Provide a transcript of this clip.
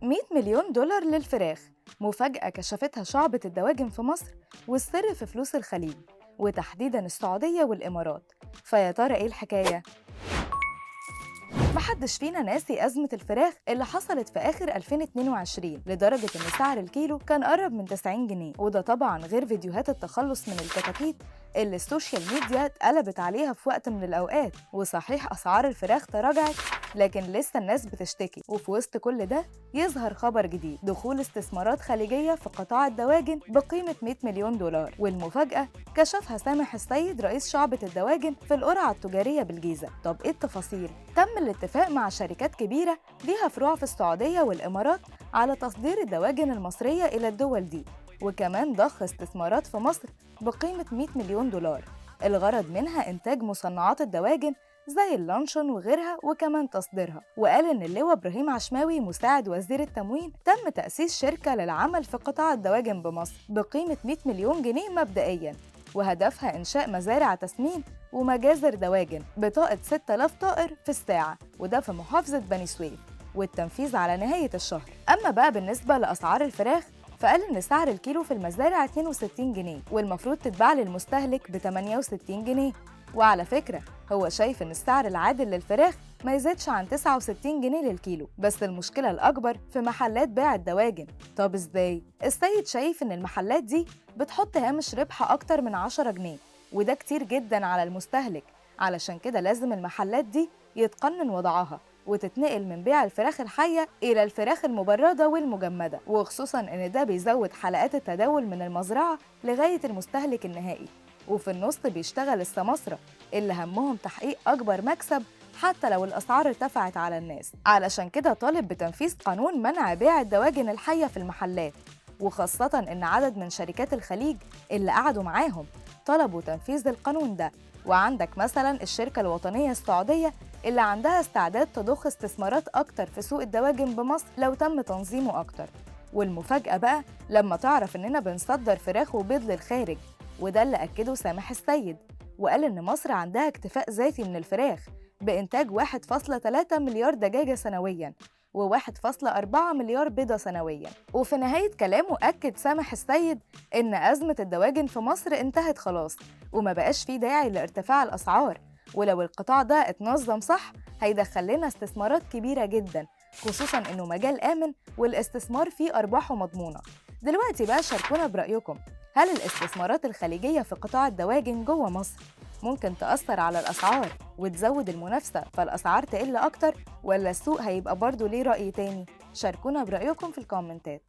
100 مليون دولار للفراخ، مفاجأة كشفتها شعبة الدواجن في مصر، والسر في فلوس الخليج وتحديدا السعودية والإمارات. فيا ترى إيه الحكاية؟ محدش فينا ناسي أزمة الفراخ اللي حصلت في آخر 2022، لدرجة إن سعر الكيلو كان قرب من 90 جنيه، وده طبعا غير فيديوهات التخلص من الكتاكيت اللي ال social media اتقلبت عليها في وقت من الأوقات. وصحيح أسعار الفراخ تراجعت، لكن لسه الناس بتشتكي. وفي وسط كل ده يظهر خبر جديد، دخول استثمارات خليجية في قطاع الدواجن بقيمة 100 مليون دولار. والمفاجأة كشفها سامح السيد رئيس شعبة الدواجن في القرعة التجارية بالجيزة. طب إيه التفاصيل؟ تم الاتفاق مع شركات كبيرة ليها فروع في السعودية والإمارات على تصدير الدواجن المصرية إلى الدول دي، وكمان ضخ استثمارات في مصر بقيمة 100 مليون دولار، الغرض منها إنتاج مصنعات الدواجن زي اللانشون وغيرها وكمان تصديرها. وقال إن اللواء إبراهيم عشماوي مساعد وزير التموين تم تأسيس شركة للعمل في قطاع الدواجن بمصر بقيمة 100 مليون جنيه مبدئياً، وهدفها إنشاء مزارع تسمين ومجازر دواجن بطاقة 6000 طائر في الساعة، وده في محافظة بني سويف، والتنفيذ على نهاية الشهر. أما بقى بالنسبة لأسعار الفراخ، فقال إن سعر الكيلو في المزارع 62 جنيه، والمفروض تتباع للمستهلك ب 68 جنيه. وعلى فكرة هو شايف إن السعر العادل للفراخ ما يزيدش عن 69 جنيه للكيلو. بس المشكلة الأكبر في محلات بيع الدواجن. طب إزاي؟ السيد شايف إن المحلات دي بتحط هامش ربح أكتر من 10 جنيه، وده كتير جدا على المستهلك. علشان كده لازم المحلات دي يتقنن وضعها وتتنقل من بيع الفراخ الحية إلى الفراخ المبردة والمجمدة، وخصوصاً إن ده بيزود حلقات التداول من المزرعة لغاية المستهلك النهائي. وفي النص بيشتغل السماسرة اللي همهم تحقيق أكبر مكسب حتى لو الأسعار ارتفعت على الناس. علشان كده طالب بتنفيذ قانون منع بيع الدواجن الحية في المحلات، وخاصة إن عدد من شركات الخليج اللي قعدوا معاهم طلبوا تنفيذ القانون ده. وعندك مثلا الشركة الوطنية السعودية اللي عندها استعداد تضخ استثمارات أكتر في سوق الدواجن بمصر لو تم تنظيمه أكتر. والمفاجأة بقى لما تعرف إننا بنصدر فراخ وبيض للخارج، وده اللي أكده سامح السيد، وقال إن مصر عندها اكتفاء ذاتي من الفراخ بإنتاج 1.3 مليار دجاجة سنوياً و1.4 مليار بيضة سنوياً. وفي نهاية كلامه أكد سامح السيد إن أزمة الدواجن في مصر انتهت خلاص، وما بقاش فيه داعي لارتفاع الأسعار، ولو القطاع ده اتنظم صح هيدخل لنا استثمارات كبيرة جداً، خصوصاً إنه مجال آمن والاستثمار فيه أرباحه مضمونة. دلوقتي بقى شاركونا برأيكم، هل الاستثمارات الخليجية في قطاع الدواجن جوه مصر ممكن تأثر على الأسعار وتزود المنافسة فالأسعار تقل أكتر، ولا السوق هيبقى برضه ليه رأي تاني؟ شاركونا برأيكم في الكومنتات.